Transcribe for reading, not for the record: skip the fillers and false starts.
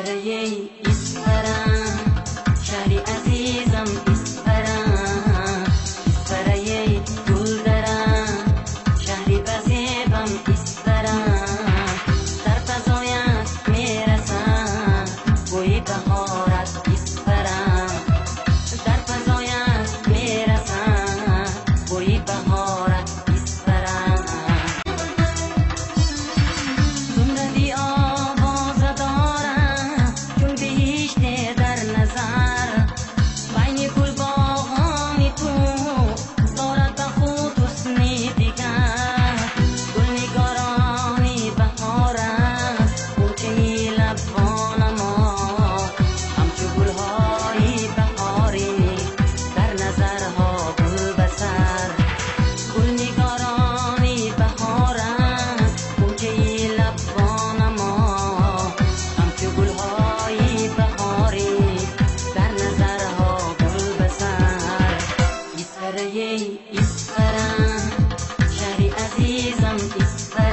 Исфарае, Исфара, шаҳри азизам Исфара, Исфарае, гулдара, шаҳри базебам Исфара. Дар фазоят мерасад бӯи баҳорат Исфара, дар фазоят мерасад бӯи баҳорат Исфара. Зумради овоза дорад чун биҳиште дар назар, байни гулбоғони ту дорад ба худ ҳусни дигар. Гулнигорони баҳорат, ғунчаи лабонамо, ҳамчу гулҳои баҳорӣ дар назарҳо гул ба сар. Гулнигорони баҳорат, ғунчаи лабонамо, ҳамчу гулҳои баҳорӣ дар назарҳо гул ба сар. Исфарае, Исфара, шаҳри азизам Исфара.